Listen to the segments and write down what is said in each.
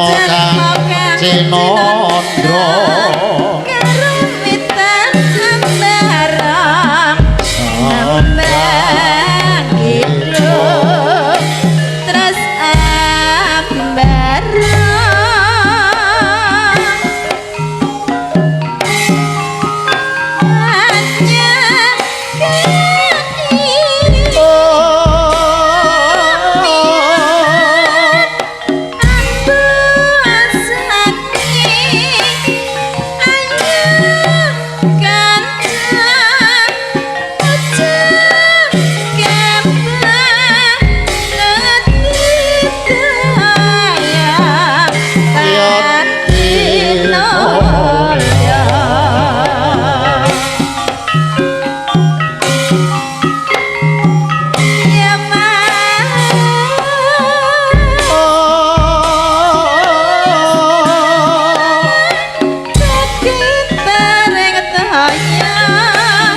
Jalma kang cinandra Karumitan ambarang nembang kidung terus ambarang hanya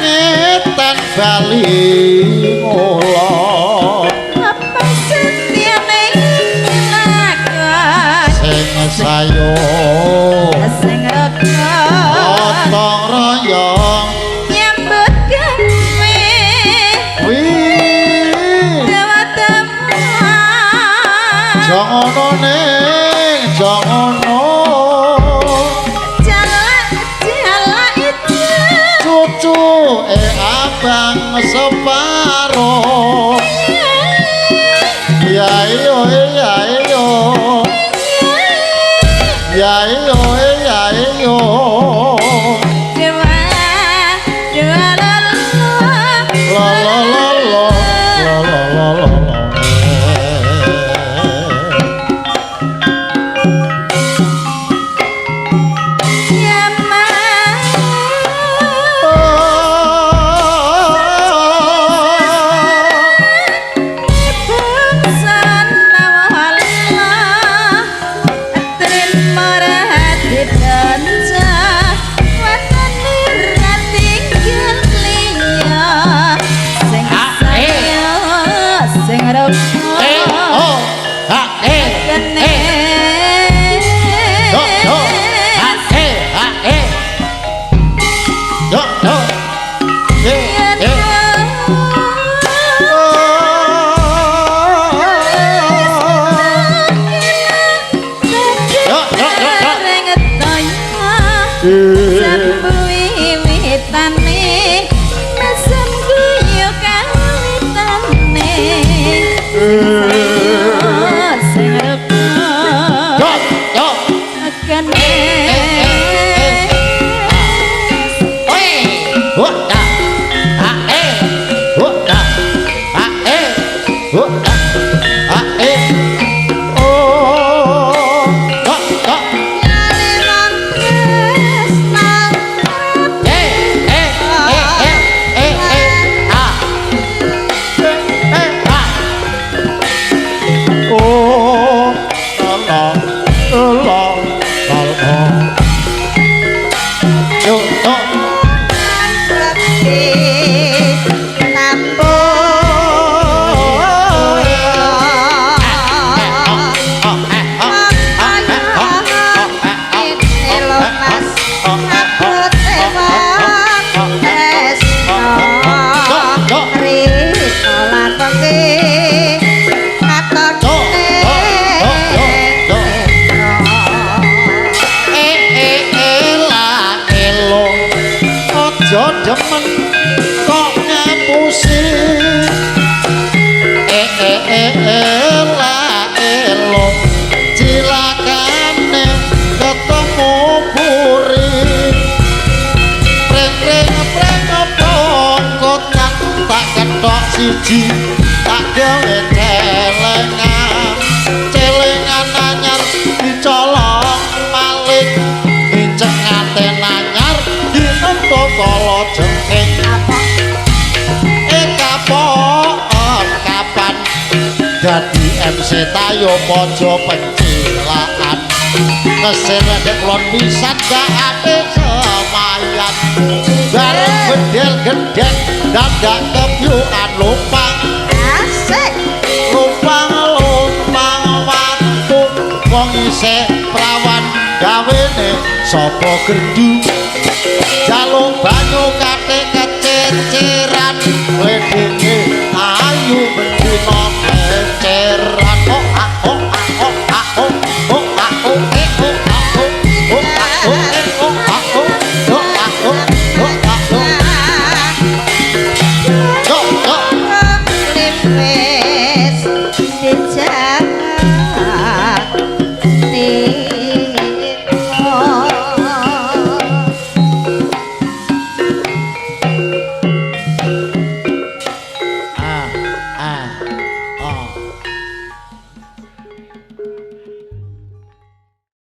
Ngetan bali ngulon Apa setiane lakon sing sayo sing rega gotong royong nyambut gawe wi dewa-dewa jangono ning jangono jalak jalak itu cucu abang separo ya iyo ya iyo ya iyo ya iyo dewa dewa la la la la la la la la la. Ya ma bangsa nawala terima hati danca watane ra tinggal liya sing saya sing roko Oh, ha, eh, kene do, do, ha, eh, ha, eh, do, do, eh, eh. Yo, yo, yo, yo. Wiwitane mesem guyu kawitane sing rego Yo, yo. kene Oi, ho, da, ha, eh, ho, da, ha, eh, ho, da, ha, eh. Oh, do, do. Eh, eh, eh, eh, eh, eh, ah. Eh, eh, ah. Oh, la, la, la, la, la. Yo, do. Eh, eh, eh, la, elo. Aja demen kok ngapusi. Eh, eh, eh, eh, la, elo. Cilakane ketemu puri. Preng, preng, preng, bongkotan tak ketok siji tak gawe celengan. Celengan anyar dicolong maling. Incengate anyar dinempo kala jengking. Eh kapok kapan dadi MC tayo pojo pencilaan. Ngesir dek klon pisan gak ate semayan. Bareng bedel gedek dadak kebyukan lumpang Asik. lumpang lumpang watu wong isih Gawene sapa gerdu? Jaluk banyu kate kececeran. Ledek.